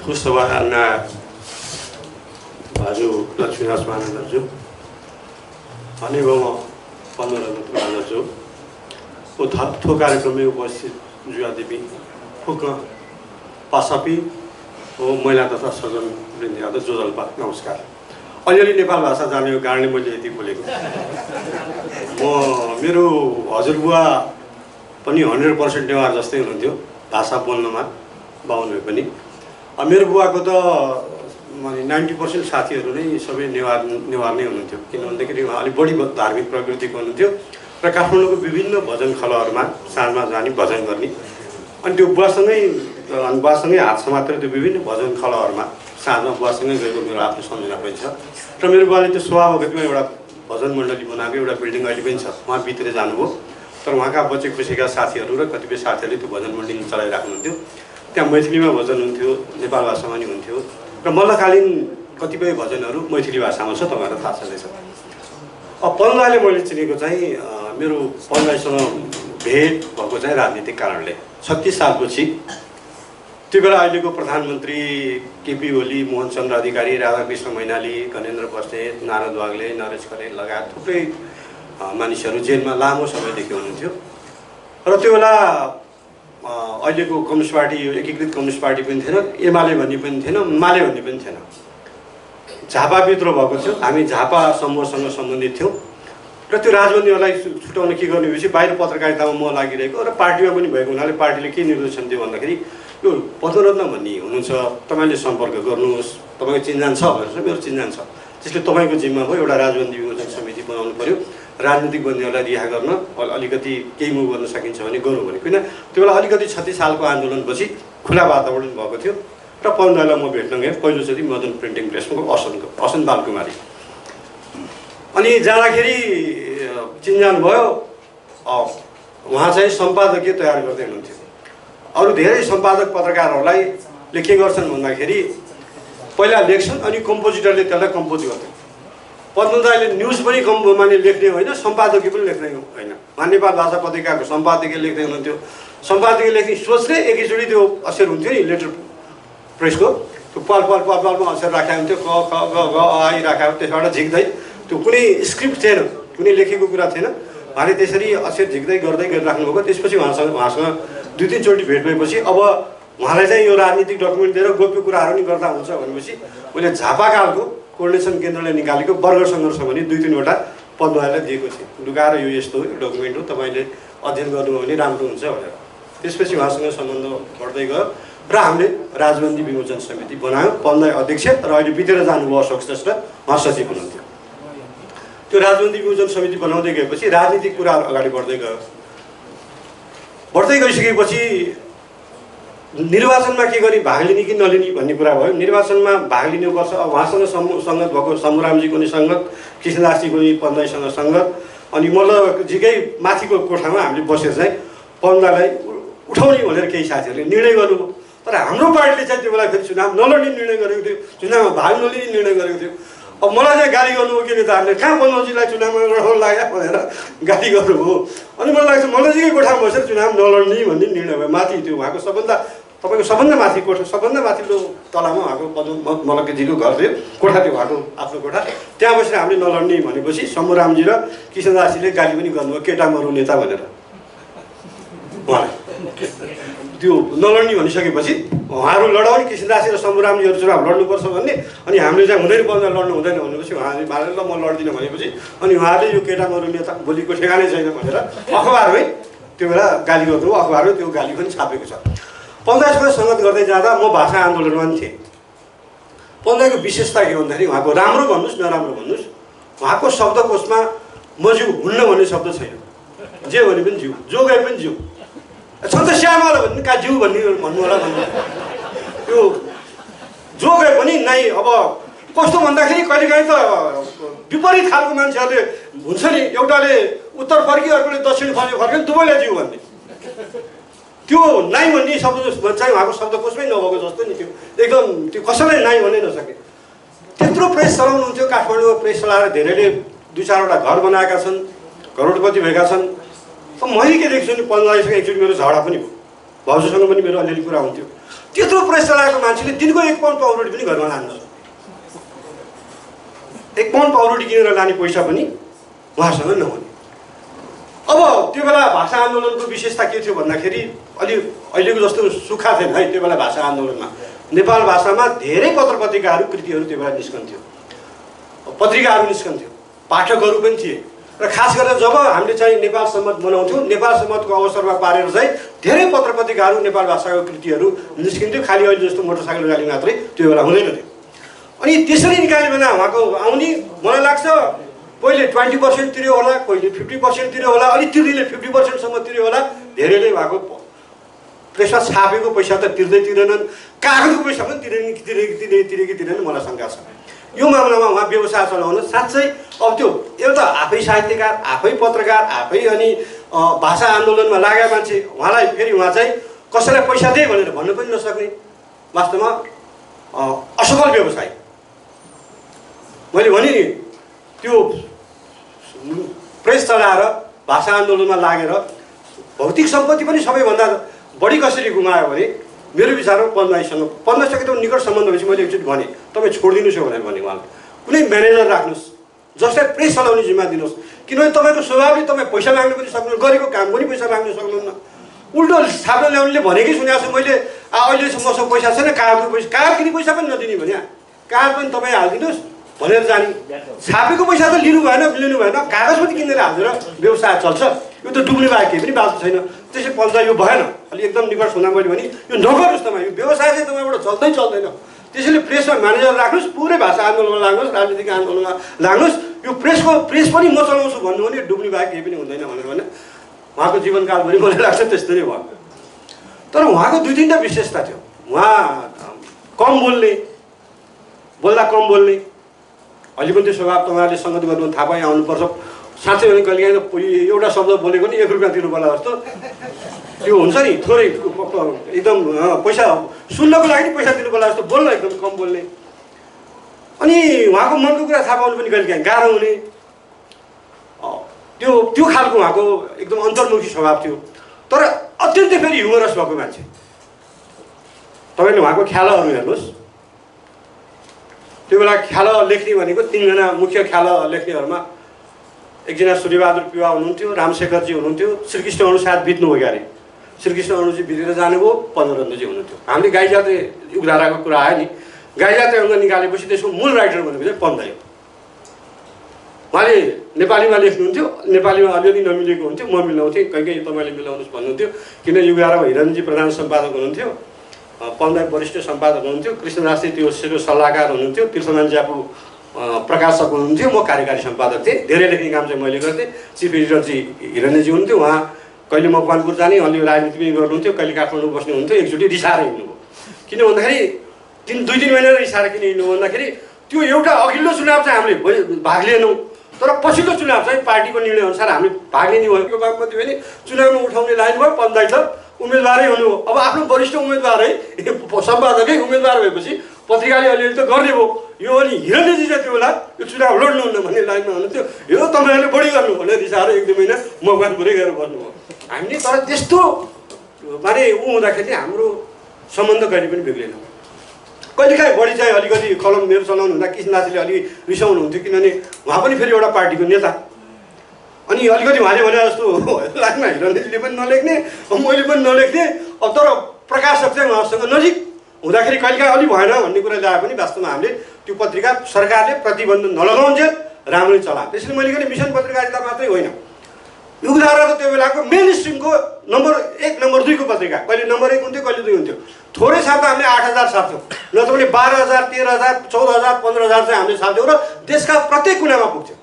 Kusavana Baju Lakshmidas Mananaju Anibama Pandanaju Uthato कार्यक्रम में उपस्थित जुवा देवी फुक पासापी महिला तथा सजन वृन्द जोजल्पा नमस्कार अलिअलि नेपाल भाषा जानेको कारणले मैले यति बोलेको म मेरो हजुरबुवा पनि 100% नेवार जस्तै हुनुहुन्थ्यो भाषा बोल्नमा बाहुनले पनि मेरो बुवाको त माने 90% साथीहरु नै सबै नेवार नै हुनुहुन्थ्यो किनभनेदेखि उहाँ अलि बढी धार्मिक प्रवृत्तिको हुनुहुन्थ्यो र काठमाडौँको विभिन्न भजन खलाहरुमा साँझमा जाने भजन गर्ने अनि त्यो बुवासँगै हात समातेर त्यो विभिन्न भजन खलाहरुमा साँझमा बुवासँगै गएको मेरो आफ्नो सम्झना पनि छ र मेरो बुवाले त्यो स्वभावगतमा एउटा भजन मण्डली बनाएको एउटा बिल्डिङ अहिले पनि छ उहाँ भित्र जानुभयो तर उहाँका बच्चे खुसीका साथीहरु र कतिपय साथीहरुले त्यो भजन मण्डली चलाइराख्नुहुन्थ्यो त्यहाँ मैथिलीमा भजन हुन्थ्यो नेपाल भाषामा नि हुन्थ्यो र मल्लकालीन कतिपय भजनहरु मैथिली भाषामा छ तपाईहरुलाई थाहा छँदैछ अब पन्दाले मैले चिनेको चाहिँ मेरो पन्दासँग भेट भएको चाहिँ राजनीतिक कारणले 36 सालपछि त्यो बेला अहिलेको प्रधानमन्त्री केपी ओली मोहन चन्द्र अधिकारी राधाकृष्ण मैनाली गणेन्द्र बस्नेत नारद वाग्ले नरेश खरेल लगायत थुप्रै मानिसहरू जेलमा लामो समयदेखि हुनुहुन्थ्यो र त्यो बेला अहिलेको कम्युनिस्ट पार्टी एकीकृत कम्युनिस्ट पार्टी पनि थिएन एमाले भन्ने पनि थिएन माले भन्ने पनि थिएन झापा भित्र भएको थियो हामी झापा समूहसँग सम्बन्धित थियौं र त्यो राजबन्दीहरूलाई छुटाउन के गर्ने भएपछि बाहिर पत्रकारितामा म लागिरहेको र पार्टीमा पनि भएको हुनाले पार्टीले के निर्देशन दियो भन्दाखेरि यो पद्मरत्न भन्ने हुनुहुन्छ तपाईले सम्पर्क गर्नुहोस् तपाईको चिन्जान छ भनेर मेरो चिन्जान छ त्यसले तपाईको जिम्मा भयो एउटा राजबन्दी विमोचन समिति बनाउनु पर्यो राजनीतिक बन्दीहरूलाई रिहा गर्न अलिकति केही मुभ गर्न सकिन्छ भने गरौँ भने किन त्यो बेला अलिकति 36 सालको आन्दोलनपछि खुला वातावरण भएको थियो र पन्दालाई म भेट्न गएँ पहिलोचोटि मदन प्रिन्टिङ प्रेसको असन बालकुमारी अनि जाँदाखेरि चिन्जान भयो उहाँ चाहिँ सम्पादकीय तयार गर्दै हुनुहुन्थ्यो अरु धेरै सम्पादक पत्रकारहरूलाई के गर्छन् भन्दाखेरि पहिला लेख्छन् अनि कम्पोजिटरले त्यसलाई कम्पोज गर्छन् पद्मदाले न्यूज पनि माने लेख्ने होइन सम्पादकीय पनि लेख्ने होइन नेपाल भाषा पत्रिकाको सम्पादकीय लेख्दै हुनुहुन्थ्यो सम्पादकीय लेख्ने सोच्ने एकैचोटि त्यो असर हुन्थ्यो नि लेटर प्रेसको त्यो पलमा असर राखेको हुन्थ्यो क ख ग ग आई राखेको त्यसबाट झिक्दै त्यो कुनै स्क्रिप्ट थिएन कुनै लेखेको कुरा थिएन उहाँले त्यसरी असर झिक्दै गर्दै गरिराख्नु भएको त्यसपछि उहाँसँग 2-3 चोटि भेट भएपछि अब उहाँलाई चाहिँ यो राजनीतिक डकुमेन्ट दिएर गोप्य कुराहरू नि गर्दा हुन्छ भनेपछि मैले झापाकालको कोर्डिनेसन केन्द्रले निकालेको वर्ग सङ्घर्ष भने 2-3 वटा पद्मलाई दिएको थिएँ लुकाएर यो यस्तो डकुमेन्ट हो तपाईले अध्ययन गर्नुभयो भने राम्रो हुन्छ भनेर त्यसपछि उहाँसँग सम्बन्ध बढ्दै गयो र हामीले राजबन्दी विमोचन समिति बनायौं पन्दा अध्यक्ष र अहिले बितेर जानुभयो अशोक श्रेष्ठ उहाँ सचिव हुनुहुन्थ्यो त्यो राजबन्दी विमोचन समिति बनाउँदै गएपछि राजनीतिक कुराहरू अगाडि बढ्दै गइसकेपछि निर्वाचनमा के गरी भाग लिने कि नलिने भन्ने कुरा भयो निर्वाचनमा भाग लिनुपर्छ अब उहाँसँग संगत भएको शम्भुरामजीको नि संगत कृष्णदासजीको नि पन्दाईसँग संगत अनि मल्लजीकै माथिको कोठामा हामीले बसेर चाहिँ पन्दालाई उठाउने भनेर केही साथीहरूले निर्णय गर्नुभयो तर हाम्रो पार्टीले चाहिँ त्यो बेला फेरि चुनाव नलड्ने निर्णय गरेको थियो चुनावमा भाग नलिने निर्णय गरेको थियो अब मलाई चाहिँ गाली गर्नुभयो के नेताहरूले कहाँ पन्दाजीलाई चुनावमा लडाउन लाग्यो भनेर गाली गर्नुभयो अनि मलाई लाग्छ मल्लजीकै कोठामा बसेर चुनाव नलड्ने भन्ने निर्णय भयो माथि त्यो उहाँको तपाईको सबभन्दा माथि कोठा सबभन्दा माथिल्लो तलामा उहाँको मल्लजीको घर थियो कोठा थियो उहाँको आफ्नो कोठा त्यहाँ बसेर हामीले नलड्ने भनेपछि शम्भुरामजी र कृष्णदासजीले गाली पनि गर्नुभयो केटा मरु नेता भनेर उहाँले त्यो नलड्ने भनिसकेपछि उहाँहरू लडाउने कृष्णदासी र शम्भुरामजीहरू चुनाव लड्नुपर्छ भन्ने अनि हामीले चाहिँ हुँदैन पर्दा लड्नु हुँदैन भनेपछि उहाँले मारेर ल म लड्दिनँ भनेपछि अनि उहाँहरूले यो केटा मरु नेता भोलिको ठेगानै छैन भनेर अखबारमै त्यो बेला गाली गर्नु अखबारमै त्यो गाली पनि छापेको छ पन्दासँग संगत गर्दै जाँदा म भाषा आन्दोलनमा पनि थिएँ पन्दाको विशेषता के भन्दाखेरि उहाँको राम्रो भन्नुहोस् नराम्रो भन्नुहोस् उहाँको शब्दकोशमा म जिउ हुन्न भन्ने शब्द छैन जे भने पनि जिउ जो गए पनि जिउ छन् त श्यामला भन्ने का जिउ भन्ने भन्नु होला भन्नु त्यो जो गए पनि नाइ अब कस्तो भन्दाखेरि कहिलेकाहीँ त विपरीत खालको मान्छेहरूले हुन्छ नि एउटाले उत्तर फर्की अर्कोले दक्षिण फर्क्यो दुवैले जिउ भन्ने त्यो नाइ भन्ने शब्द चाहिँ उहाँको शब्दकोशमै नभएको जस्तो नि त्यो एकदम त्यो कसैलाई नाइ भन्नै नसके त्यत्रो प्रेस चलाउनुहुन्थ्यो काठमाडौँमा प्रेस चलाएर धेरैले 2-4 वटा घर बनाएका छन् करोडपति भएका छन् मैले के देख्छु नि पन्दासँग एकचोटि मेरो झगडा पनि भयो भाउजूसँग पनि मेरो अलिअलि कुरा हुन्थ्यो त्यत्रो प्रेस चलाएको मान्छेले दिनको 1 पाउन्ड पाउरोटी पनि घरमा लान्न सक्छ। 1 पाउन्ड पाउरोटी किनेर लाने पैसा पनि उहाँसँग नहुने। अब त्यो बेला भाषा आन्दोलनको विशेषता के थियो भन्दाखेरि अलि अहिलेको जस्तो सुक्खा थिएन है। त्यो बेला भाषा आन्दोलनमा नेपाल भाषामा धेरै पत्र पत्रिकाहरू कृतिहरू त्यो बेला निस्कन्थ्यो, पत्रिकाहरू निस्कन्थ्यो, पाठकहरू पनि थिए। र खास गरेर जब हामीले चाहिँ नेपाल सम्मत मनाउँथ्यौँ, नेपाल सम्मतको अवसरमा पारेर चाहिँ धेरै पत्र पत्रिकाहरू नेपाल भाषाको कृतिहरू निस्किन्थ्यो। खालि अहिले जस्तो मोटरसाइकल गाडी मात्रै त्यो बेला हुँदैन थियो। अनि त्यसरी निकाल्यो भने उहाँको आउने मलाई लाग्छ पहिले 20% तिर्यो होला, कहिले 50% तिर्यो होला, अलि तिर्नेले 50% सम्म तिर्यो होला। धेरैले उहाँको प्रेसमा छापेको पैसा त तिर्दैनन्, कागजको पैसा पनि तिरेन मलाई शङ्का छ। यो मामलामा उहाँ व्यवसाय चलाउन साँच्चै अब त्यो एउटा आफै साहित्यकार, आफै पत्रकार, आफै अनि भाषा आन्दोलनमा लागेका मान्छे, उहाँलाई फेरि उहाँ चाहिँ कसैलाई पैसा दे भनेर भन्न पनि नसक्ने वास्तवमा असफल व्यवसाय। मैले भने नि त्यो प्रेस चलाएर भाषा आन्दोलनमा लागेर भौतिक सम्पत्ति पनि सबैभन्दा बढी कसरी गुमायो भने मेरो विचारमा पन्दाईसँग एकदम निकट सम्बन्ध भएपछि मैले एकचोटि भने तपाईँ छोडिदिनुहोस् भनेर भने उहाँलाई कुनै म्यानेजर राख्नुहोस् जसलाई प्रेस चलाउने जिम्मा दिनुहोस्। किनभने तपाईँको स्वभावले तपाईँ पैसा माग्नु पनि सक्नुहुन्न, गरेको काम पनि पैसा माग्नु सक्नुहुन्न। उल्टो छाप्न ल्याउनेले भनेकै सुनेको छु मैले, अहिलेसम्म मसँग पैसा छैन, कागजको पैसा, कागज किने पैसा पनि नदिने भने कागज पनि तपाईँ हालिदिनुहोस् भनेर जाने। छापेको पैसा त लिनु भएन, कागज पनि किनेर हालेर व्यवसाय चल्छ। यो त डुब्ने बाहेक केही पनि बाँच्नु छैन। त्यसै पल्दा यो भएन, अलि एकदम निकट सुन्दा मैले भने यो नगर्नुहोस् तपाईँ, यो व्यवसाय चाहिँ तपाईँबाट चल्दैन। त्यसैले प्रेसमा म्यानेजर राख्नुहोस्, पुरै भाषा आन्दोलनमा लाग्नुहोस्, राजनीतिक आन्दोलनमा लाग्नुहोस्। यो प्रेस पनि म चलाउँछु भन्नु भने डुब्ने बाहेक केही पनि हुँदैन भनेर भने उहाँको जीवनकालभरि मलाई लाग्छ त्यस्तै भयो। तर उहाँको 2-3टा विशेषता थियो। उहाँ कम बोल्दा कम बोल्ने, अहिले पनि त्यो स्वभाव तपाईँहरूले सङ्गत गर्नु थाहा पाइ आउनुपर्छ। साँच्चै भने कहिलेकाहीँ त एउटा शब्द बोलेको नि 1 रुपियाँ तिर्नु पर्ला जस्तो त्यो हुन्छ नि, थोरै एकदम पैसा सुन्नको लागि पैसा दिनु पर्ला जस्तो बोल्न, एकदम कम बोल्ने। अनि उहाँको मनको कुरा थाहा पाउनु पनि कहिलेकाहीँ गाह्रो हुने, त्यो खालको उहाँको एकदम अन्तर्मुखी स्वभाव थियो। तर अत्यन्तै फेरि ह्युमरस भएको मान्छे। तपाईँले उहाँको ख्यालहरू हेर्नुहोस्, त्यो बेला ख्याल लेख्ने भनेको 3 जना मुख्य ख्याल लेख्नेहरूमा एकजना सूर्यबहादुर पिवा हुनुहुन्थ्यो, रामशेखरजी हुनुहुन्थ्यो, श्रीकृष्ण अणु सायद बित्नुभयो क्यारे, श्रीकृष्ण अणुजी बितेर जानुभयो, पन्नरन्धजी हुनुहुन्थ्यो। हामीले गाई जात्रे युगधाराको कुरा आयो नि, गाई जात्रे अङ्ग निकालेपछि त्यसको मूल राइटर भनेको चाहिँ पन्दै हो। उहाँले नेपालीमा लेख्नुहुन्थ्यो, नेपालीमा अलिअलि नमिलेको हुन्थ्यो, म मिलाउँथेँ, कहीँ तपाईँले मिलाउनुहोस् भन्नुहुन्थ्यो। किन युगधारामा हिरणजी प्रधान सम्पादक हुनुहुन्थ्यो, पन्दाई वरिष्ठ सम्पादक हुनुहुन्थ्यो, कृष्णदासजी त्यो सल्लाहकार हुनुहुन्थ्यो, तीर्थमान ज्यापु प्रकाशक हुनुहुन्थ्यो, म कार्यकारी सम्पादक थिएँ। धेरै लेख्ने काम चाहिँ मैले गर्थेँ। चिफ एडिटरजी हिरणजी हुनुहुन्थ्यो, उहाँ कहिले मकवानपुर जाने, अलि राजनीति पनि गर्नुहुन्थ्यो, कहिले काठमाडौँ बस्नुहुन्थ्यो। एकचोटि रिसाएर हिँड्नुभयो। किन भन्दाखेरि 2-3 महिना रिसाएर किन हिँड्नु भन्दाखेरि त्यो एउटा अघिल्लो चुनाव चाहिँ हामीले भाग लिएनौँ, तर पछिल्लो चुनाव चाहिँ पार्टीको निर्णयअनुसार हामीले भाग लिने भएको बापमती भने चुनावमा उठाउने लाइन भयो, पन्दाई त उम्मेदवारै हुनु हो। अब आफ्नो वरिष्ठ उम्मेदवारै सम्पादकै उम्मेदवार भएपछि पत्रिकाले अलिअलि त गर्ने भयो। यो अनि हिरणजी चाहिँ त्यो बेला यो चुनाव लड्नुहुन्न भन्ने लाइनमा हुनुहुन्थ्यो, यो तपाईँहरूले बढी गर्नु भनेर रिसाएर 1-2 महिना मकवानपुरै गएर बस्नुभयो। हामीले तर त्यस्तो माने हुँदाखेरि हाम्रो सम्बन्ध कहिले पनि बिग्रेन। कहिलेकाहीँ बढी चाहिँ अलिकति कलम मेरो चलाउनु हुँदा कृष्णदासले अलि रिसाउनुहुन्थ्यो, किनभने उहाँ पनि फेरि एउटा पार्टीको नेता। अनि अलिकति उहाँले भने जस्तो लाइनमा हिरणजीले पनि नलेख्ने, मैले पनि नलेख्ने। अब तर प्रकाशक चाहिँ उहाँसँग नजिक हुँदाखेरि कहिलेकाहीँ अलि भएन भन्ने कुरा ल्याए पनि वास्तवमा हामीले त्यो पत्रिका सरकारले प्रतिबन्ध नलगाउन्जेल राम्ररी चलायो। त्यसैले मैले पनि मिसन पत्रिकारिता मात्रै होइन, युगधारा त त्यो बेलाको मेन स्ट्रिमको नम्बर 1 नम्बर 2 को पत्रिका, कहिले नम्बर 1 हुन्थ्यो, कहिले 2 हुन्थ्यो। थोरै छाप्दा हामीले 8000 छाप्थ्यौँ, नत्र भने 12000, 13000, 14000, 15000 चाहिँ हामीले छाप्थ्यौँ र देशका प्रत्येक कुनामा पुग्थ्यौँ।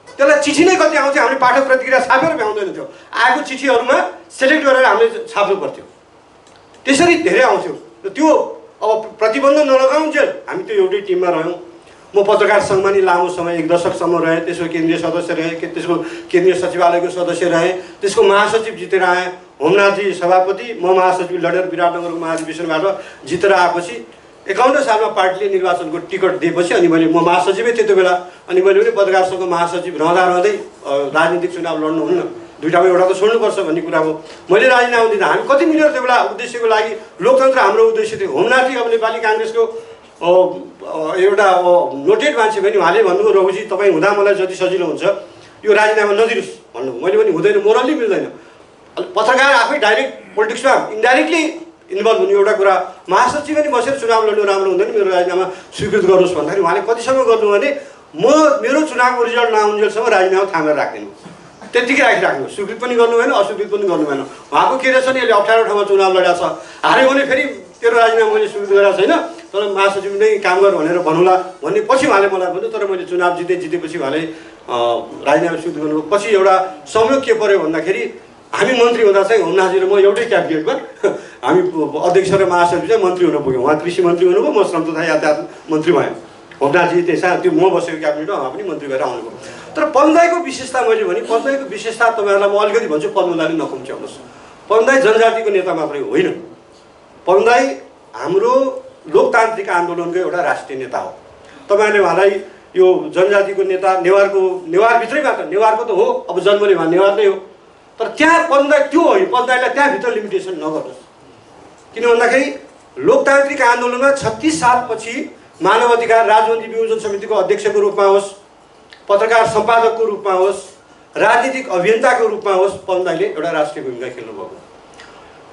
त्यसलाई चिठी नै कति आउँथ्यो, हामीले पाठक प्रतिक्रिया छापेर भ्याउँदैन थियो, आएको चिठीहरूमा सेलेक्ट गरेर हामीले छाप्नु पर्थ्यो। त्यसरी धेरै आउँथ्यो। र त्यो अब प्रतिबन्ध नलगाउन्जेल हामी त्यो एउटै टिममा रह्यौँ। म पत्रकार सङ्घमा नि लामो समय 1 दशकसम्म रहेँ, त्यसको केन्द्रीय सदस्य रहेँ, त्यसको केन्द्रीय सचिवालयको सदस्य रहेँ, त्यसको महासचिव जितेर आएँ। होमनाथजी सभापति, म महासचिव लडेर विराटनगरको महाधिवेशनबाट जितेर आएपछि 51 सालमा पार्टीले निर्वाचनको टिकट दिएपछि अनि मैले म महासचिवै थिएँ त्यो बेला। अनि मैले पनि पत्रकार सङ्घको महासचिव रहँदै राजनीतिक चुनाव लड्नुहुन्न दुईटामा एउटा त छोड्नुपर्छ भन्ने कुरा हो। मैले राजीनामा दिँदा हामी कति मिलेर त्यो बेला उद्देश्यको लागि लोकतन्त्र हाम्रो उद्देश्य थियो। होमनाथी अब नेपाली काङ्ग्रेसको एउटा नोटेड मान्छे पनि उहाँले भन्नुभयो रघुजी तपाईँ हुँदा मलाई जति सजिलो हुन्छ यो राजीनामा नदिनुहोस् भन्नुभयो। मैले पनि हुँदैन, मोरल्ली मिल्दैन। पत्रकार आफै डाइरेक्ट पोलिटिक्समा इन्डाइरेक्टली इन्भल्भ हुने एउटा कुरा। महासचिव पनि बसेर चुनाव लड्नु राम्रो हुँदैन, मेरो राजीनामा स्वीकृत गर्नुहोस् भन्दाखेरि उहाँले कतिसम्म गर्नु भने म मेरो चुनावको रिजल्ट नआउन्जेलसम्म राजीनामा थामेर राख्दिनँ, त्यत्तिकै राखिराख्नु, स्वीकृत पनि गर्नु भएन अस्वीकृत पनि गर्नु भएन। उहाँको के रहेछ नि यसले अप्ठ्यारो ठाउँमा चुनाव लडेको छ, हार्यो भने फेरि तेरो राजीनामा मैले स्वीकृत गरेको छैन, तर महासचिव नै काम गर भनेर भन्नुला भन्ने पछि उहाँले मलाई भन्यो। तर मैले चुनाव जितेपछि उहाँले राजीनामा स्वीकृत गर्नुभयो। पछि एउटा संयोग के पर्यो भन्दाखेरि हामी मन्त्री हुँदा चाहिँ होमनाथजी र म एउटै क्याबिनेटमा हामी अध्यक्ष र महासचिव चाहिँ मन्त्री हुन पुग्यौँ। उहाँ कृषि मन्त्री हुनुभयो, म श्रम तथा यातायात मन्त्री भएँ। होमनाथजी त्यसमा त्यो म बसेको क्याबिनेटमा उहाँ पनि मन्त्री भएर आउनुभयो। तर पन्दाईको विशेषता मैले भने पन्दाईको विशेषता तपाईँहरूलाई म अलिकति भन्छु, पन्दाईले नखुम्च्याउनुहोस्। पन्दाई जनजातिको नेता मात्रै होइन, पन्दाई हाम्रो लोकतान्त्रिक आन्दोलनको एउटा राष्ट्रिय नेता हो। तपाईँहरूले उहाँलाई यो जनजातिको नेता नेवारभित्रै मात्र, नेवारको त हो, अब जन्मले उहाँ नेवार नै हो, तर त्यहाँ पन्दाई त्यो होइन, पन्दाईलाई त्यहाँभित्र लिमिटेसन नगर्नुहोस्। किन भन्दाखेरि लोकतान्त्रिक आन्दोलनमा 36 सालपछि मानव अधिकार राजबन्दी विमोचन समितिको अध्यक्षको रूपमा होस्, पत्रकार सम्पादकको रूपमा होस्, राजनीतिक अभियन्ताको रूपमा होस्, पन्दाईले एउटा राष्ट्रिय भूमिका खेल्नुभएको।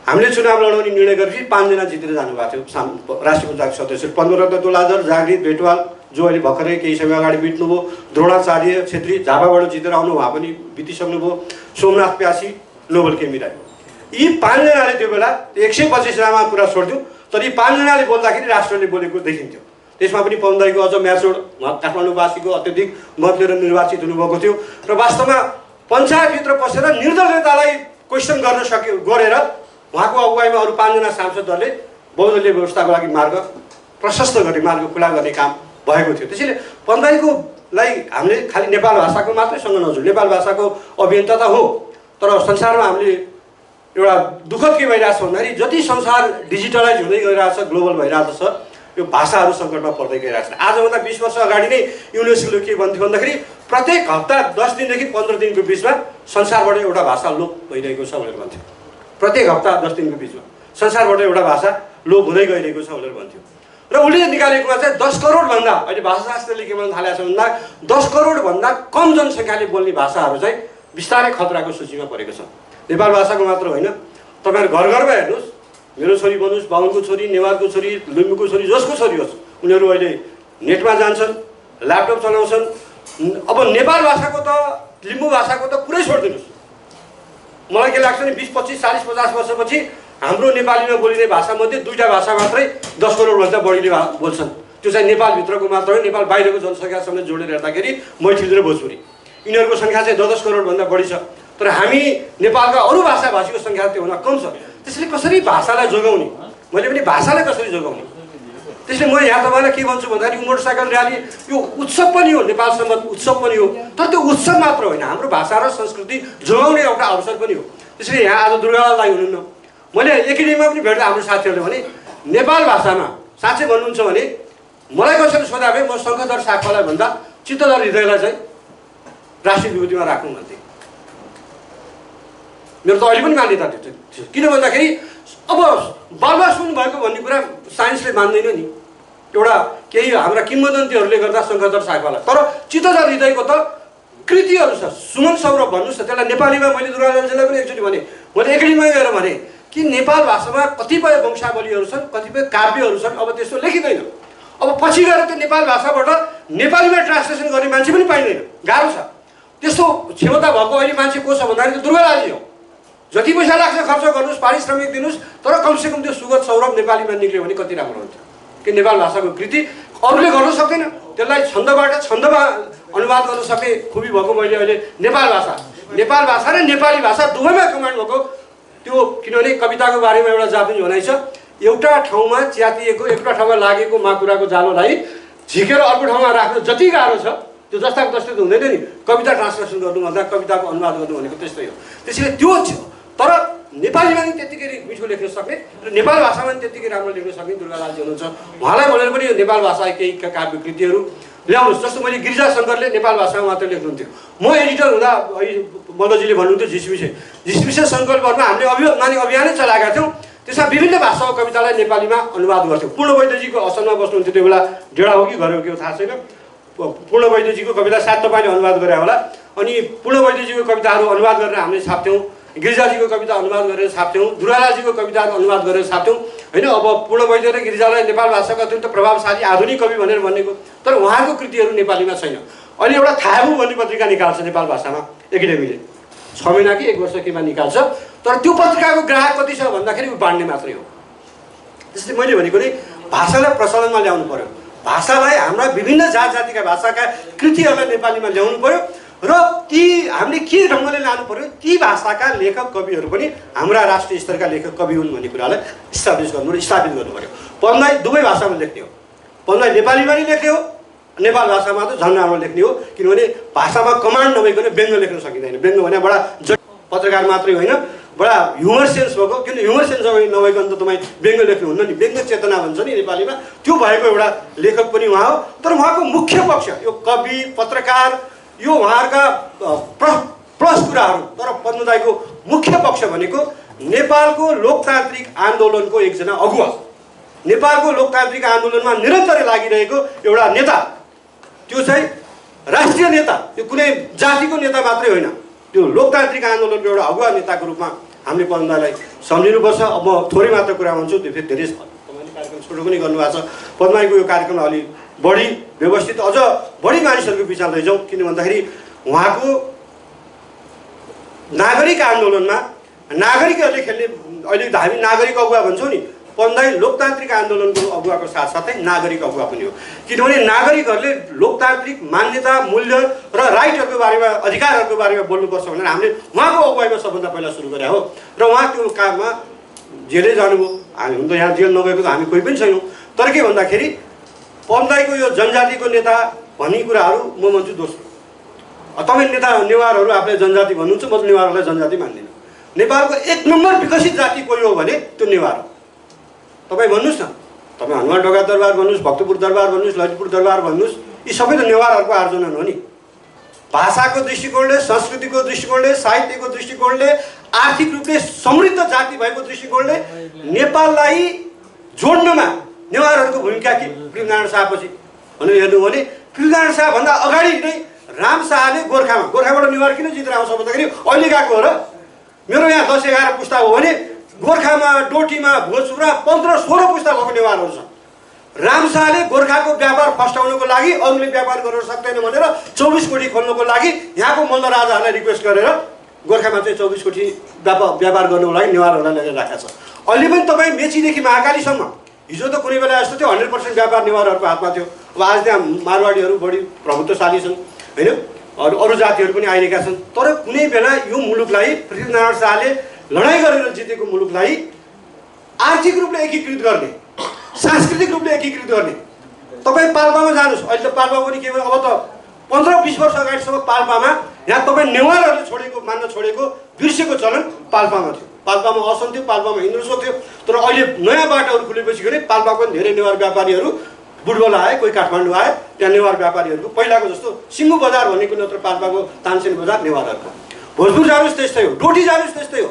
हामीले चुनाव लडाउने निर्णय गरेपछि 5 जना जितेर जानुभएको थियो राष्ट्रिय पञ्चायत सदस्य। पन्ध्ररत्न तुलाधर, जागृत भेटवाल जो अहिले भर्खरै केही समय अगाडि बित्नुभयो, द्रोणाचार्य छेत्री झापाबाट जितेर आउनु, उहाँ पनि बितिसक्नुभयो, सोमनाथ प्यासी, नोबल केमी राई। यी 5 जनाले त्यो बेला 125 जनामा कुरा छोड्थ्यो, तर यी 5 जनाले बोल्दाखेरि राष्ट्रले बोलेको देखिन्थ्यो। त्यसमा पनि पन्दाईको अझ म्याचोड काठमाडौँवासीको अत्यधिक मत लिएर निर्वाचित हुनुभएको थियो र वास्तवमा पञ्चायतभित्र पसेर निर्दल नेतालाई क्वेसन गरेर उहाँको अगुवाईमा अरू 5 जना सांसदहरूले बहुदलीय व्यवस्थाको लागि मार्ग प्रशस्त गर्ने, मार्ग खुला गर्ने काम भएको थियो। त्यसैले पन्दाईकोलाई हामीले खालि नेपाल भाषाको मात्रैसँग नजोड, नेपाल भाषाको अभियन्ता त हो, तर संसारमा हामीले एउटा दुःखद के भइरहेछ भन्दाखेरि जति संसार डिजिटलाइज हुँदै गइरहेछ, ग्लोबल भइरहेको छ, यो भाषाहरू सङ्कटमा पर्दै गइरहेछन्। आजभन्दा 20 वर्ष अगाडि नै युनेस्कोले के भन्थ्यो भन्दाखेरि प्रत्येक हप्ता 10 दिनदेखि 15 दिनको बिचमा संसारबाट एउटा भाषा लोप भइरहेको छ भनेर भन्थ्यो। प्रत्येक हप्ता 10 दिनको बिचमा संसारबाट एउटा भाषा लोप हुँदै गइरहेको छ भनेर भन्थ्यो। र उसले निकालेकोमा चाहिँ 10 करोडभन्दा, अहिले भाषाशास्त्रले के भन्न थालेको छ भन्दा 10 करोडभन्दा कम जनसङ्ख्याले बोल्ने भाषाहरू चाहिँ बिस्तारै खतराको सूचीमा परेको छ। नेपाल भाषाको मात्र होइन, तपाईँहरू घर घरमा हेर्नुहोस्, मेरो छोरी भन्नुहोस्, बाहुनको छोरी, नेवारको छोरी, लिम्बूको छोरी, जसको छोरी होस्, उनीहरू अहिले नेटमा जान्छन्, ल्यापटप चलाउँछन्। अब नेपाल भाषाको त लिम्बू भाषाको त कुरै छोडिदिनुहोस्। मलाई के लाग्छ नि 20, 25, 40, 50 वर्षपछि हाम्रो नेपालीमा बोलिने भाषामध्ये 2टा भाषा मात्रै 10 करोडभन्दा बढीले बोल्छन्। त्यो चाहिँ नेपालभित्रको मात्र हो, नेपाल बाहिरको जनसङ्ख्यासँग जोडेर हेर्दाखेरि मैथिली र भोजपुरी, यिनीहरूको सङ्ख्या चाहिँ 10 करोडभन्दा बढी छ। तर हामी नेपालका अरू भाषाभाषीको सङ्ख्या त्योभन्दा कम छ। त्यसले कसरी भाषालाई जोगाउने, मैले पनि भाषालाई कसरी जोगाउने, त्यसले म यहाँ तपाईँलाई के भन्छु भन्दाखेरि मोटरसाइकल र्याली यो उत्सव पनि हो, नेपाल सम्बन्ध उत्सव पनि हो, तर त्यो उत्सव मात्र होइन, हाम्रो भाषा र संस्कृति जोगाउने एउटा अवसर पनि हो। त्यसले यहाँ आज दुर्गालाई हुनुहुन्न, मैले एकाडेमीमा पनि भेट्दा हाम्रो साथीहरूले भने नेपाल भाषामा साँच्चै भन्नुहुन्छ भने मलाई कसैले सोधा भए म शङ्खधर साक्पालाई भन्दा चित्तधर हृदयलाई चाहिँ राष्ट्रिय विभूतिमा राख्नु भन्थे। मेरो त अहिले पनि मान्यता थियो। किन भन्दाखेरि अब बर्बाद हुनुभएको भन्ने कुरा साइन्सले मान्दैन नि। एउटा केही हाम्रा किंवदन्तीहरूले गर्दा शङ्खधर साक्पालाई, तर चित्तधर हृदयको त कृतिहरू छ। सुमन सौरभ भन्नुहोस् न, त्यसलाई नेपालीमा मैले दुर्गाजनजीलाई पनि एकचोटि भने, मैले एकाडेमीमा गएर भने कि नेपाल भाषामा कतिपय वंशावलीहरू छन्, कतिपय काव्यहरू छन्, अब त्यस्तो लेखिँदैन। अब पछि गएर त्यो नेपाल भाषाबाट नेपालीमा ट्रान्सलेसन गर्ने मान्छे पनि पाइँदैन, गाह्रो छ। त्यस्तो क्षमता भएको अहिले मान्छे को छ भन्दाखेरि त्यो दुर्गालालजी हो। जति पैसा लाग्छ खर्च गर्नुहोस्, पारिश्रमिक दिनुहोस्, तर कमसेकम त्यो सुगत सौरभ नेपालीमा निक्ल्यो भने कति राम्रो हुन्छ। कि नेपाल भाषाको कृति अरूले गर्न सक्दैन, त्यसलाई छन्दबाट छन्दमा अनुवाद गर्न सक्ने खुबी भएको मैले अहिले नेपाल भाषा र नेपाली भाषा दुवैमा कमान्ड भएको त्यो। किनभने कविताको बारेमा एउटा जापानी भनाइ छ, एउटा ठाउँमा च्यातिएको, एउटा ठाउँमा लागेको माकुराको जालोलाई झिकेर अर्को ठाउँमा राख्नु जति गाह्रो छ, त्यो जस्ताको जस्तै त हुँदैन नि। कविता ट्रान्सलेसन गर्नुभन्दा कविताको अनुवाद गर्नु भनेको त्यस्तै हो। त्यसैले त्यो तर नेपालीमा पनि त्यत्तिकै मिठो लेख्न सक्ने र नेपाल भाषामा पनि त्यत्तिकै राम्रो लेख्न सक्ने दुर्गालालजी हुनुहुन्छ। उहाँलाई भनेर पनि यो नेपाल भाषा केही काव्य कृतिहरू ल्याउनुहोस्। जस्तो मैले गिरिजा शङ्करले नेपाल भाषामा मात्र लेख्नुहुन्थ्यो, म एडिटर हुँदा मल्लजीले भन्नुहुन्थ्यो झिसमिसे सङ्कल्पहरूमा हामीले अभियानै चलाएका थियौँ। त्यसमा विभिन्न भाषाको कवितालाई नेपालीमा अनुवाद गर्थ्यौँ। पूर्ण वैद्यजीको असलमा बस्नुहुन्थ्यो त्यो बेला, डेढा हो कि घर हो कि थाहा छैन। पूर्ण वैद्यजीको कविता सायद तपाईँले अनुवाद गरे होला। अनि पूर्ण वैद्यजीको कविताहरू अनुवाद गरेर हामीले छाप्थ्यौँ। गिरिजाजीको कविता अनुवाद गरेर छाप्थ्यौँ। दुरालाजीको कविताहरू अनुवाद गरेर छाप्थ्यौँ होइन। अब पूर्ण वैद्य र गिरिजालाई नेपाल भाषाको अत्यन्त प्रभावशाली आधुनिक कवि भनेर भनेको, तर उहाँको कृतिहरू नेपालीमा छैन। अहिले एउटा थाबु भन्ने पत्रिका निकाल्छ नेपाल भाषामा एकाडेमीले, 6 महिना कि 1 वर्ष केमा निकाल्छ। तर त्यो पत्रिकाको ग्राहक कति छ भन्दाखेरि बाँड्ने मात्रै हो। त्यसैले मैले भनेको नि भाषालाई प्रचलनमा ल्याउनु पर्यो। भाषालाई हाम्रा विभिन्न जातिका भाषाका कृतिहरूलाई नेपालीमा ल्याउनु पर्यो र ती हामीले के ढङ्गले लानु पर्यो, ती भाषाका लेखक कविहरू पनि हाम्रा राष्ट्रिय स्तरका लेखक कवि हुन् भन्ने कुरालाई स्थापित गर्नु पर्यो। पढ्नलाई दुवै भाषामा लेख्ने हो। पढ्नलाई नेपालीमा नि लेख्ने हो, नेपाल भाषामा त झन् राम्रो लेख्ने हो। किनभने भाषामा कमान्ड नभइकन व्यङ्ग लेख्न सकिँदैन। व्यङ्ग भने बडा पत्रकार मात्रै होइन, बडा ह्युमर सेन्स भएको। किन ह्युमर सेन्स नभइकन त तपाईँ व्यङ्ग लेख्नुहुन्न नि। व्यङ्ग चेतना भन्छ नि नेपालीमा, त्यो भएको एउटा लेखक पनि उहाँ हो। तर उहाँको मुख्य पक्ष यो कवि, पत्रकार, यो उहाँहरूका प्लस कुराहरू। तर पद्मदाईको मुख्य पक्ष भनेको नेपालको लोकतान्त्रिक आन्दोलनको एकजना अगुवा, नेपालको लोकतान्त्रिक आन्दोलनमा निरन्तर लागिरहेको एउटा नेता। त्यो चाहिँ राष्ट्रिय नेता, त्यो कुनै जातिको नेता मात्रै होइन, त्यो लोकतान्त्रिक आन्दोलनको एउटा अगुवा नेताको रूपमा हामीले पद्मदाईलाई सम्झिनुपर्छ। अब म थोरै मात्र कुरा भन्छु, त्यो फेरि धेरै तपाईँले कार्यक्रम छोटो पनि गर्नुभएको छ। पद्मदाईको यो कार्यक्रमलाई अलि बढी व्यवस्थित, अझ बढी मानिसहरूको बिचमा लैजाउँ। किन भन्दाखेरि उहाँको नागरिक आन्दोलनमा नागरिकहरूले खेल्ने, अहिले हामी नागरिक अगुवा भन्छौँ नि, पद्मदाई लोकतान्त्रिक आन्दोलनको अगुवाको साथसाथै नागरिक अगुवा पनि हो। किनभने नागरिकहरूले लोकतान्त्रिक मान्यता, मूल्य र राइटहरूको बारेमा, अधिकारहरूको बारेमा बोल्नुपर्छ भनेर हामीले उहाँको अगुवाईमा सबभन्दा पहिला सुरु गरे हो। र उहाँ त्यो काममा जेलै जानुभयो। हामी हुन त यहाँ जेल नगएको त हामी कोही पनि छैनौँ। तर के भन्दाखेरि पद्मदाईको यो जनजातिको नेता भन्ने कुराहरू म भन्छु दोस्रो। तपाईँ नेता नेवारहरू आफूलाई जनजाति भन्नुहुन्छ, म त नेवारहरूलाई जनजाति मान्दिनँ। नेपालको 1 नम्बर विकसित जाति कोही हो भने त्यो नेवार हो। तपाईँ भन्नुहोस् न, तपाईँ हनुमानढोका दरबार भन्नुहोस्, भक्तपुर दरबार भन्नुहोस्, ललितपुर दरबार भन्नुहोस्, यी सबै त नेवारहरूको आर्जन हो नि। भाषाको दृष्टिकोणले, संस्कृतिको दृष्टिकोणले, साहित्यको दृष्टिकोणले, आर्थिक रूपले समृद्ध जाति भएको दृष्टिकोणले नेपाललाई जोड्नमा नेवारहरूको भूमिका के? पृथ्वीनारायण शाहपछि भनेर हेर्नु हो भने पृथ्वीनारायण शाहभन्दा अगाडि नै राम शाहले गोर्खाबाट नेवार किन जितेर आउँछ भन्दाखेरि अहिले गएको हो र। मेरो यहाँ 10-11 पुस्ता हो भने गोर्खामा, डोटीमा, भोजपुरमा 15-16 पुस्ता भएको नेवारहरू छन्। राम शाहले गोर्खाको व्यापार फस्टाउनको लागि, अरूले व्यापार गर्न सक्दैन भनेर 24 कोठी खोल्नको लागि यहाँको मल्ल राजाहरूलाई रिक्वेस्ट गरेर गोर्खामा चाहिँ 24 कोठी व्यापार गर्नको लागि नेवारहरूलाई लगेर राखेको छ। अहिले पनि तपाईँ मेचीदेखि महाकालीसम्म, हिजो त कुनै बेला यस्तो थियो 100% व्यापार नेवारहरूको हातमा थियो। अब आज त्यहाँ मारवाडीहरू बढी प्रभुत्वशाली छन् होइन, अरू जातिहरू पनि आइरहेका छन्। तर कुनै बेला यो मुलुकलाई पृथ्वीनारायण शाहले लडाइँ गरेर जितेको मुलुकलाई आर्थिक रूपले एकीकृत गर्ने, सांस्कृतिक रूपले एकीकृत गर्ने। तपाईँ पाल्पामा जानुहोस्, अहिले त पाल्पा पनि के भयो, अब त 15-20 वर्ष अगाडिसम्म पाल्पामा यहाँ तपाईँ नेवारहरूले मान्न छोडेको बिर्सेको चलन पाल्पामा थियो। पाल्पामा असन थियो, पाल्पामा हिन्दुत्व थियो। तर अहिले नयाँ बाटोहरू खुलेपछि गरे पाल्पाको पनि धेरै नेवार व्यापारीहरू बुटबल आए, कोही काठमाडौँ आए। त्यहाँ नेवार व्यापारीहरूको पहिलाको जस्तो सिङ्गु बजार भनेको नत्र पाल्पाको तानसेन बजार नेवारहरूको। भोजपुर जानुहोस् त्यस्तै हो, डोटी जानुहोस् त्यस्तै हो।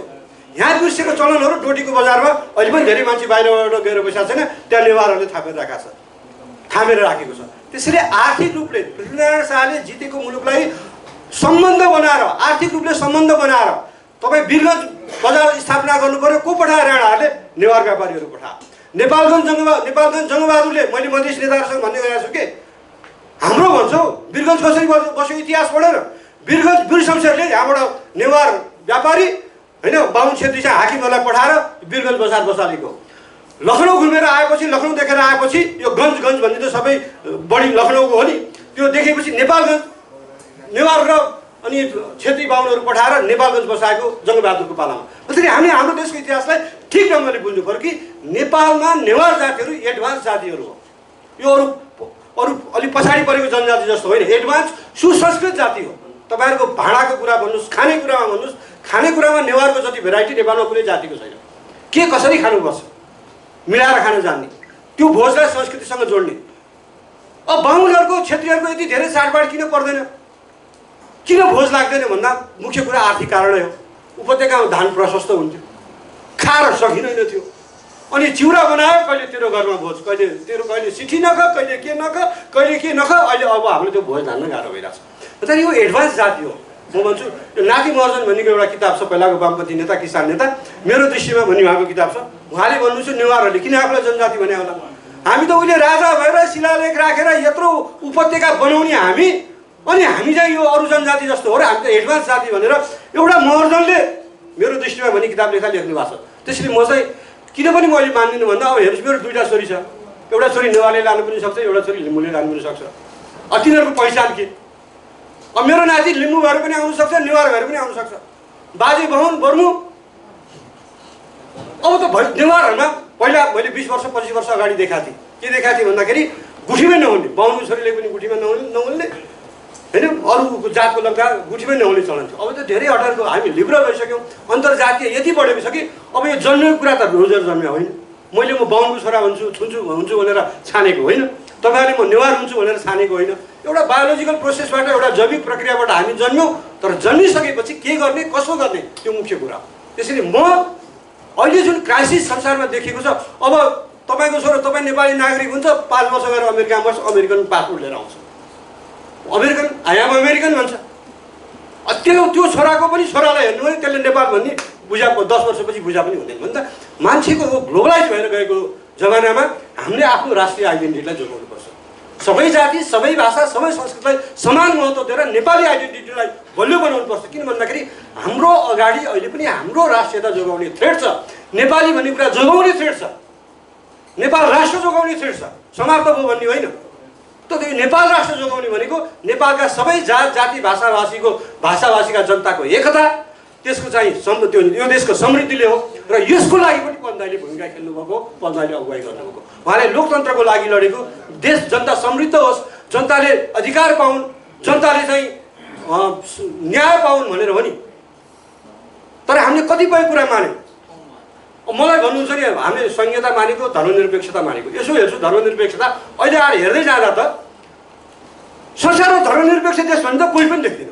यहाँ बिर्सेको चलनहरू डोटीको बजारमा अहिले पनि धेरै मान्छे बाहिरबाट गएर बसेको छैन, त्यहाँ नेवारहरूले थामेर राखेको छ। त्यसैले आर्थिक रूपले पृथ्वीनारायण शाहले जितेको मुलुकलाई सम्बन्ध बनाएर, आर्थिक रूपले सम्बन्ध बनाएर तपाईँ वीरगञ्ज बजार स्थापना गर्नु पर्यो। को पठाएर राणाहरूले? नेवार व्यापारीहरू पठाए। नेपालगञ्ज जङ्गबहादुरले, मैले मधेस नेताहरूसँग भन्ने गरेको छु कि हाम्रो भन्छौँ वीरगञ्ज कसरी बस्यो इतिहास पढेर। वीरगञ्ज वीर शमशेरले यहाँबाट नेवार व्यापारी होइन बाहुन छेत्री चाहिँ हाकिमहरूलाई पठाएर वीरगञ्ज बजार बसालेको। लखनऊ घुमेर आएपछि, लखनऊ देखेर आएपछि यो गञ्ज भन्ने त सबै बढी लखनऊको हो नि, त्यो देखेपछि नेपालगञ्ज नेवार र अनि छेत्री बाहुनहरू पठाएर नेपालगञ्ज बसाएको जङ्गबहादुरको पालामा। त्यसरी हामीले हाम्रो देशको इतिहासलाई ठिक ढङ्गले बुझ्नु पर्यो कि नेपालमा नेवार जातिहरू एडभान्स जातिहरू हो। यो अरू अलिक पछाडि परेको जनजाति जस्तो होइन, एडभान्स सुसंस्कृत जाति हो। तपाईँहरूको भाँडाको कुरा भन्नुहोस्, खानेकुरामा भन्नुहोस्, खानेकुरामा नेवारको जति भेराइटी नेपालमा कुनै जातिको छैन। के कसरी खानुपर्छ मिलाएर खान जान्ने, त्यो भोजलाई संस्कृतिसँग जोड्ने। अब बाहुनहरूको, क्षेत्रीहरूको यति धेरै चाडबाड किन पर्दैन? किन भोज लाग्दैन भन्दा मुख्य कुरा आर्थिक कारणै हो। उपत्यकामा धान प्रशस्त हुन्थ्यो, खाएर सकिँदैन थियो, अनि चिउरा बनायो, कहिले तेरो घरमा भोज, कहिले तेरो, कहिले सिठी नख, कहिले के नख, कहिले के नख। अहिले अब हामीले त्यो भोज धान्न गाह्रो भइरहेछ। तर यो एडभान्स जाति हो। म भन्छु यो नाति महर्जन भन्नेको एउटा किताब छ, पहिलाको वामपन्थी नेता, किसान नेता, मेरो दृष्टिमा भन्ने उहाँको किताब छ। उहाँले भन्नुहुन्छ नेवारहरूले किन आफूलाई जनजाति भने होला, हामी त उहिले राजा भएर शिलालेख राखेर यत्रो उपत्यका बनाउने हामी, अनि हामी चाहिँ यो अरू जनजाति जस्तो हो र हामी त एडभान्स जाति भनेर एउटा महर्जनले मेरो दृष्टिमा भन्ने किताब लेख्नु भएको छ। त्यसैले म चाहिँ किन पनि मैले मान्दिनँ भन्दा अब हेर्नुहोस्, मेरो दुईवटा छोरी छ, एउटा छोरी नेवारले लानु पनि सक्छ, एउटा छोरी लिम्बूले लानु पनि सक्छ। तिनीहरूको पहिचान के? अब मेरो नाति लिम्बू भएर पनि आउनु सक्छ, नेवार भएर पनि आउनु सक्छ, बाजे बाहुन बर्मु। अब त नेवारहरूमा पहिला मैले 20 वर्ष 25 वर्ष अगाडि देखाएको थिएँ। के देखाएको थिएँ भन्दाखेरि गुठीमै नहुने, बाहुनको छोरीले पनि गुठीमा नहुने होइन, अरू जातको लग्दा गुठीमै नहुने चलन थियो। अब त धेरै हटाएको, हामी लिबरल भइसक्यौँ, अन्तर्जातीय यति बढेको छ कि अब यो जन्मेको कुरा त रोजर जन्मिया होइन। मैले म बाहुनको छोरा हुन्छु भनेर छानेको होइन, तपाईँहरूले म नेवार हुन्छु भनेर छानेको होइन। एउटा बायोलोजिकल प्रोसेसबाट, एउटा जैविक प्रक्रियाबाट हामी जन्म्यौँ, तर जन्मिसकेपछि के गर्ने, कसो गर्ने, त्यो मुख्य कुरा हो। त्यसैले म अहिले जुन क्राइसिस संसारमा देखिएको छ, अब तपाईँको छोरो, तपाईँ नेपाली नागरिक हुन्छ, 5 वर्ष गएर अमेरिकामा बस्छ, अमेरिकन पासपोर्ट लिएर आउँछ, अमेरिकन आई एम अमेरिकन भन्छ। त्यो छोराको पनि छोरालाई हेर्नु भने त्यसले नेपाल भन्ने बुझा 10 वर्षपछि बुझा पनि हुँदैन भने त मान्छेको ग्लोबलाइज भएर गएको जमानामा हामीले आफ्नो राष्ट्रिय आइडेन्टिटीलाई जोगाउनुपर्छ। सबै जाति, सबै भाषा, सबै संस्कृतिलाई समान महत्त्व दिएर नेपाली आइडेन्टिटीलाई बलियो बनाउनुपर्छ। किन भन्दाखेरि हाम्रो अगाडि अहिले पनि हाम्रो राष्ट्रियता जोगाउने थ्रेड छ, नेपाली भन्ने कुरा जोगाउने थ्रेड छ, नेपाल राष्ट्र जोगाउने थ्रेड छ, समाप्त भयो भन्ने होइन। त त्यो नेपाल राष्ट्र जोगाउने भनेको नेपालका सबै जात जाति भाषाभाषीका जनताको एकता, त्यसको चाहिँ त्यो यो देशको समृद्धिले हो। र यसको लागि पनि पन्दाले भूमिका खेल्नुभएको, पन्दाले अगुवाई गर्नुभएको। उहाँले लोकतन्त्रको लागि लडेको, देश जनता समृद्ध होस्, जनताले अधिकार पाउन्, जनताले चाहिँ न्याय पाउन् भनेर हो नि। तर हामीले कतिपय कुरा मान्यौँ। मलाई भन्नुहुन्छ नि, हामीले संहिता मानेको, धर्मनिरपेक्षता मानेको। यसो हेर्छु धर्मनिरपेक्षता, अहिले आएर हेर्दै जाँदा त संसारमा धर्मनिरपेक्ष देश भने त कोही पनि देख्दैन।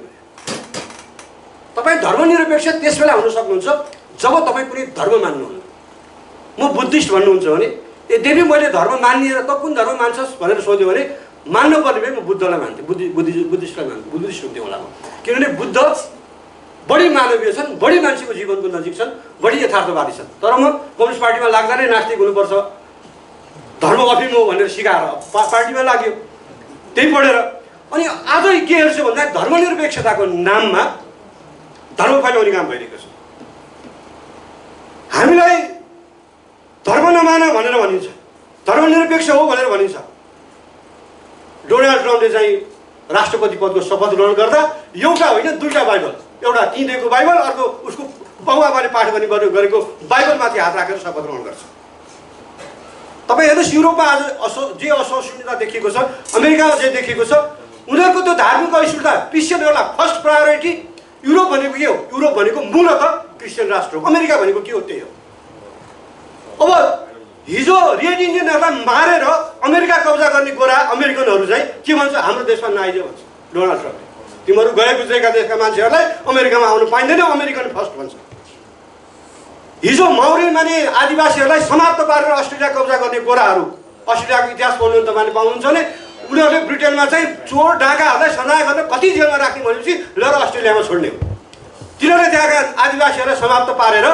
तपाईँ धर्मनिरपेक्ष त्यस बेला हुन सक्नुहुन्छ जब तपाईँ कुनै धर्म मान्नुहुन्न। म बुद्धिस्ट भन्नुहुन्छ भने यद्यपि मैले धर्म मानिएर त कुन धर्म मान्छस् भनेर सोध्यो भने मान्नुपर्ने भए म बुद्धलाई मान्थेँ, बुद्धिस्टलाई मान्थेँ, बुद्धिस्ट हुन्थेँ होला म। किनभने बुद्ध बढी मानवीय छन्, बढी मान्छेको जीवनको नजिक छन्, बढी यथार्थवादी छन्। तर म कम्युनिस्ट पार्टीमा लाग्दा नै नास्तिक हुनुपर्छ, धर्म अफिम हो भनेर सिकाएर पार्टीमा लाग्यो, त्यही पढेर। अनि आज के हेर्छु भन्दा धर्मनिरपेक्षताको नाममा धर्म फैलाउने काम भइरहेको छ। हामीलाई धर्म नमान भनेर भनिन्छ, धर्मनिरपेक्ष हो भनेर भनिन्छ। डोनाल्ड ट्रम्पले चाहिँ राष्ट्रपति पदको शपथ ग्रहण गर्दा एउटा होइन दुईटा बाइबल, एउटा किनेको बाइबल, अर्को उसको बाबुआमाले पाठ गर्ने गरेको बाइबलमाथि हात राखेर शपथ ग्रहण गर्छ। तपाईँ हेर्नुहोस्, युरोपमा आज जे असहिष्णुता देखिएको छ, अमेरिकामा जे देखिएको छ, उनीहरूको त्यो धार्मिक असहिष्णुता, क्रिस्चियनहरूलाई फर्स्ट प्रायोरिटी। युरोप भनेको के हो? युरोप भनेको मूलत क्रिस्चियन राष्ट्र हो। अमेरिका भनेको के हो? त्यही हो। अब हिजो रेड इन्डियनहरूलाई मारेर अमेरिका कब्जा गर्ने गोरा अमेरिकनहरू चाहिँ के भन्छ? हाम्रो देशमा नआइज भन्छ डोनाल्ड ट्रम्पले। तिमीहरू गए गुज्रेका देशका मान्छेहरूलाई अमेरिकामा आउनु पाइँदैन, अमेरिकन फर्स्ट भन्छ। हिजो माउरी माने आदिवासीहरूलाई समाप्त पारेर अस्ट्रेलिया कब्जा गर्ने गोराहरू, अस्ट्रेलियाको इतिहास पढ्नु तपाईँले पाउनुहुन्छ भने उनीहरूले ब्रिटेनमा चाहिँ चोर डाकाहरूलाई सजाय गरेर कति जेलमा राख्ने भनेपछि लिएर अस्ट्रेलियामा छोड्ने हो। तिनीहरूले त्यहाँका आदिवासीहरूलाई समाप्त पारेर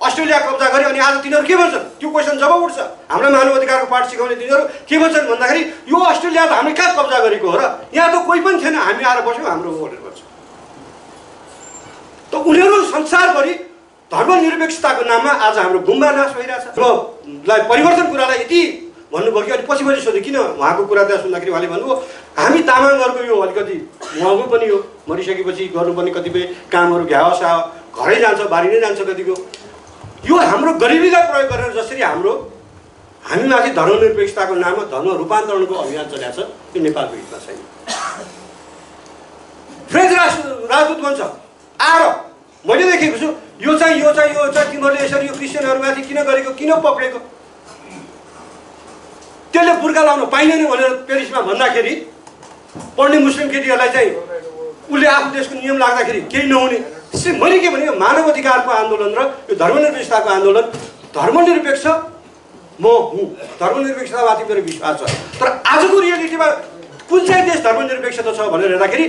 अस्ट्रेलिया कब्जा गरे। अनि आज तिनीहरू के भन्छन्? त्यो क्वेसन जब उठ्छ, हाम्रो मानव अधिकारको पाठ सिकाउने तिनीहरू के भन्छन् भन्दाखेरि यो अस्ट्रेलिया त हामीले कहाँ कब्जा गरेको हो र? यहाँ त कोही पनि थिएन, हामी आएर बस्यौँ, हाम्रो भनेर भन्छ। त उनीहरू संसारभरि धर्मनिरपेक्षताको नाममा आज हाम्रो गुम्बा नाश भइरहेछ। लाई परिवर्तन कुरालाई यति भन्नुभयो कि अनि पछि सोध्यो किन उहाँको कुरा त्यहाँ सुन्दाखेरि उहाँले भन्नुभयो हामी तामाङहरूको यो अलिकति महँगो पनि हो, मरिसकेपछि गर्नुपर्ने कतिपय कामहरू घ्यावस घरै जान्छ, बारी नै जान्छ कतिको। यो हाम्रो गरिबीलाई प्रयोग गरेर जसरी हामीमाथि धर्मनिरपेक्षताको नाममा धर्म रूपान्तरणको अभियान चलेको छ, त्यो नेपालको हितमा छैन। फ्रेन्च राजदूत भन्छ आएर मैले देखेको छु, यो चाहिँ तिमीहरूले यसरी यो क्रिस्चियनहरूमाथि किन गरेको, किन पक्रेको, त्यसले बुर्खा लाउन पाइँदैन भनेर पेरिसमा भन्दाखेरि पढ्ने मुस्लिम केटीहरूलाई चाहिँ उसले आफ्नो देशको नियम लाग्दाखेरि केही नहुने। त्यसै मैले के भने मानव अधिकारको आन्दोलन र यो धर्मनिरपेक्षताको आन्दोलन धर्मनिरपेक्ष म हुँ, धर्मनिरपेक्षतामाथि मेरो विश्वास छ। तर आजको रियालिटीमा कुन चाहिँ देश धर्मनिरपेक्षता छ भनेर हेर्दाखेरि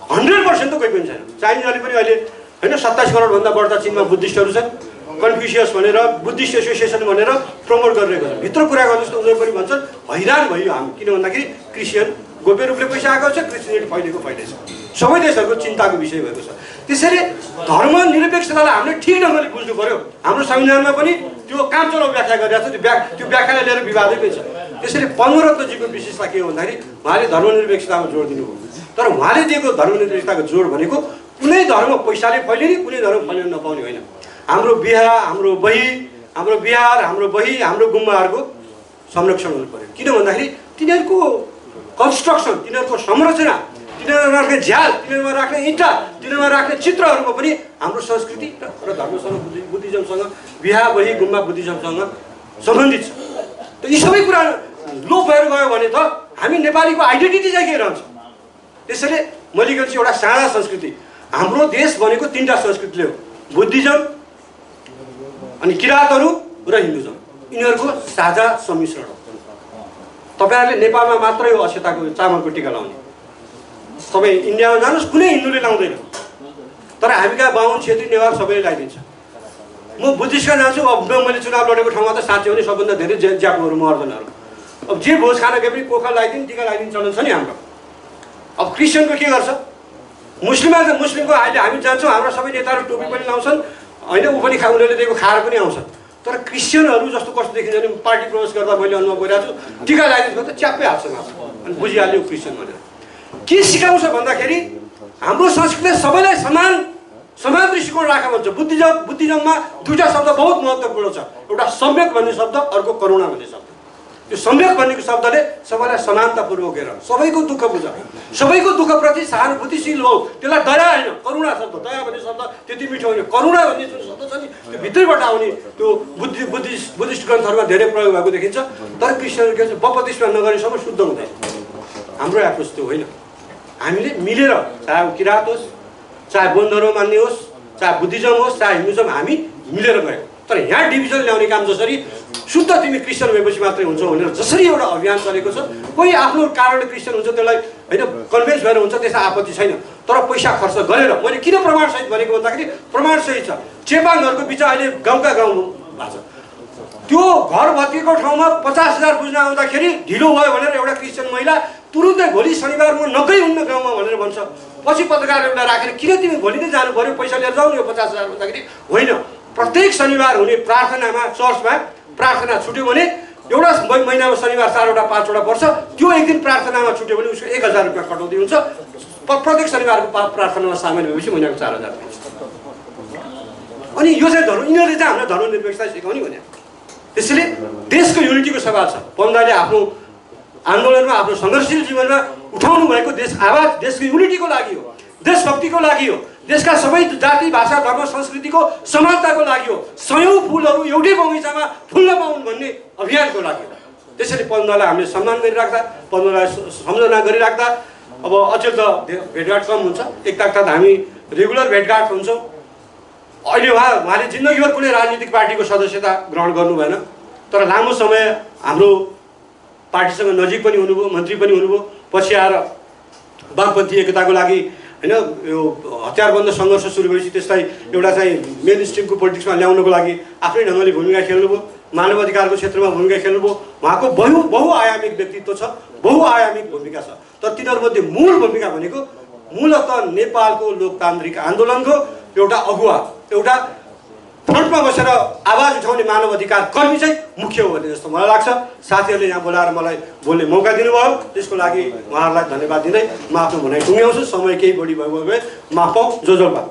100% त कोही पनि छैन। चाइनाले पनि अहिले होइन 27 करोडभन्दा बढ्ता चिनमा बुद्धिस्टहरू छन्, कन्फ्युसियस भनेर बुद्धिस्ट एसोसिएसन भनेर प्रमोट गरिरहेको छ। भित्र कुरा गर्नु जस्तो उनीहरू पनि भन्छन् हैरान भयो हामी, किन भन्दाखेरि क्रिस्चियन गोप्य रूपले पैसा आएको छ, क्रिस्चियनिटी फैलिएछ। सबै देशहरूको चिन्ताको विषय भएको छ। त्यसैले धर्मनिरपेक्षतालाई हामीले ठिक ढङ्गले बुझ्नु पर्यो। हाम्रो संविधानमा पनि त्यो कामचलाउ व्याख्या गरिरहेको छ, त्यो व्याख्यालाई लिएर विवादै पनि छ। त्यसैले पद्मरत्नजीको विशेषता के हो भन्दाखेरि उहाँले धर्मनिरपेक्षतामा जोड दिनुभयो। तर उहाँले दिएको धर्मनिरपेक्षताको जोड भनेको कुनै धर्म पैसाले फैलिने, कुनै धर्म फैलिन नपाउने होइन। हाम्रो बिहार, हाम्रो गुम्बाहरूको संरक्षण हुनु पर्यो। किन भन्दाखेरि तिनीहरूको कन्स्ट्रक्सन, तिनीहरूको संरचना, तिनीहरूमा राख्ने झ्याल, तिनीहरूमा राख्ने इँटा, तिनीहरूमा राख्ने चित्रहरूको पनि हाम्रो संस्कृति र धर्मसँग बुद्धिज्मसँग गुम्बा बुद्धिज्मसँग सम्बन्धित छ। त यी सबै कुरा लोप भएर गयो भने त हामी नेपालीको आइडेन्टिटी चाहिँ के रहन्छ? त्यसैले मैले के एउटा साझा संस्कृति, हाम्रो देश भनेको 3टा संस्कृतिले हो, बुद्धिज्म अनि किराँतहरू र हिन्दुज्म, यिनीहरूको साझा सम्मिश्रण हो। तपाईँहरूले नेपालमा मात्रै हो अक्षताको चामलको टिका लाउने, तपाईँ इन्डियामा जानुहोस् कुनै हिन्दूले लाउँदैन। तर हामी कहाँ बाहुन, छेत्री, नेवार सबैले लगाइदिन्छ। म बुद्धिस्टमा जान्छु, अब मैले चुनाव लडेको ठाउँमा त साँच्चै हो नि सबभन्दा धेरै ज्यापुहरू महर्जनहरू। अब जे भोज खान गए पनि पोखा लगाइदिने, टिका लगाइदिने चलन छ नि हाम्रो। अब क्रिस्चियनको के गर्छ? मुस्लिमको अहिले हामी जान्छौँ, हाम्रो सबै नेताहरू टोपी पनि लाउँछन् होइन, ऊ पनि उनीहरूले दिएको खाएर पनि आउँछन्। तर क्रिस्चियनहरू जस्तो कस्तो देखिन्छ भने पार्टी प्रवेश गर्दा मैले अनुभव गरिरहेको छु, टिका लगाइदिनु त च्याप्पै हाल्छ अनि बुझिहाल्यो क्रिस्चियन भनेर। के सिकाउँछ भन्दाखेरि हाम्रो संस्कृतिले सबैलाई समान दृष्टिकोण राख भन्छ। बुद्धिज्ममा 2टा शब्द बहुत महत्त्वपूर्ण छ, एउटा सम्यक भन्ने शब्द, अर्को करुणा भन्ने शब्द। त्यो सम्यक भन्नेको शब्दले सबैलाई समानतापूर्वक हेर, सबैको दुःख बुझ, सबैको दुःखप्रति सहानुभूतिशील हो। त्यसलाई दया होइन, करुणा शब्द, दया भन्ने शब्द त्यति मिठो होइन। करुणा भन्ने जुन शब्द छ नि त्यो भित्रैबाट आउने, त्यो बुद्धिस्ट ग्रन्थहरूमा धेरै प्रयोग भएको देखिन्छ। तर क्रिस्चियनहरू के भन्छ, बपतिस्मा नगरेसम्म शुद्ध हुँदैन। हाम्रो एप्रोच त्यो होइन। हामीले मिलेर, चाहे किराँत होस्, चाहे बौद्ध धर्म मान्ने होस्, चाहे बुद्धिज्म होस्, चाहे हिन्दुज्म, हामी मिलेर गयौँ। तर यहाँ डिभिजन ल्याउने काम जसरी शुद्ध तिमी क्रिस्चियन भएपछि मात्रै हुन्छ भनेर जसरी एउटा अभियान चलेको छ, कोही आफ्नो कारणले क्रिस्चियन हुन्छ त्यसलाई होइन कन्भिन्स भएर हुन्छ, त्यसमा आपत्ति छैन। तर पैसा खर्च गरेर, मैले किन प्रमाणसहित भनेको भन्दाखेरि प्रमाणसहित छ। चेपाङहरूको बिच अहिले गाउँका गाउँ भएको छ, त्यो घर भत्किएको ठाउँमा 50,000 बुझ्न आउँदाखेरि ढिलो भयो भनेर एउटा क्रिस्चियन महिला तुरुन्तै भोलि शनिबार म नगई हुन्न गाउँमा भनेर भन्छ। पछि पत्रकारहरूलाई राखेर किन तिमी भोलि नै जानु पर्यो, पैसा लिएर जाऊ नि यो 50,000 भन्दाखेरि होइन, प्रत्येक शनिबार हुने प्रार्थनामा चर्चमा प्रार्थना छुट्यो भने एउटा महिनामा शनिबार 4वटा 5वटा पर्छ, त्यो एक दिन प्रार्थनामा छुट्यो भने उसको 1,000 रुपियाँ कटौती हुन्छ। प्रत्येक शनिबारको प्रार्थनामा सामेल भएपछि महिनाको 4,000 पाइन्छ। अनि यो चाहिँ यिनीहरूले चाहिँ हामीलाई धर्मनिरपेक्षता सिकाउने भने। त्यसैले देशको युनिटीको सवाल छ। पन्दाले आफ्नो आन्दोलनमा, आफ्नो सङ्घर्षशील जीवनमा उठाउनु भएको आवाज देशको युनिटीको लागि हो, देशभक्तिको लागि हो, देशका सबै जाति, भाषा, धर्म, संस्कृतिको समानताको लागि हो, 100औं फुलहरू एउटै बगैँचामा फुल्न पाउन् भन्ने अभियानको लागि हो। त्यसैले पन्दालाई हामीले सम्मान गरिराख्दा, पन्दालाई सम्झना गरिराख्दा, अब अचेल त भेटघाट कम हुन्छ, एकताक हामी रेगुलर भेटघाट हुन्छौँ। अहिले उहाँले जिन्दगीभर कुनै राजनीतिक पार्टीको सदस्यता ग्रहण गर्नु भएन, तर लामो समय हाम्रो पार्टीसँग नजिक पनि हुनुभयो, मन्त्री पनि हुनुभयो। पछि आएर वामपन्थी एकताको लागि होइन यो हतियारबन्द सङ्घर्ष सुरु भएपछि त्यसलाई एउटा चाहिँ मेन स्ट्रिमको पोलिटिक्समा ल्याउनको लागि आफ्नै ढङ्गले भूमिका खेल्नुभयो, मानव अधिकारको क्षेत्रमा भूमिका खेल्नुभयो। उहाँको बहुआयामिक व्यक्तित्व छ, बहुआयामिक भूमिका छ। तर तिनीहरूमध्ये मूल भूमिका भनेको मूलतः नेपालको लोकतान्त्रिक आन्दोलनको एउटा अगुवा, एउटा फ्रन्टमा बसेर आवाज उठाउने मानव अधिकार कर्मी चाहिँ मुख्य हो भन्ने जस्तो मलाई लाग्छ। साथीहरूले यहाँ बोलाएर मलाई बोल्ने मौका दिनुभयो, त्यसको लागि उहाँहरूलाई धन्यवाद दिँदै म आफ्नो भनाइ टुङ्ग्याउँछु। समय केही बढी भयो भए माफ पाऊँ, जो जोलबा।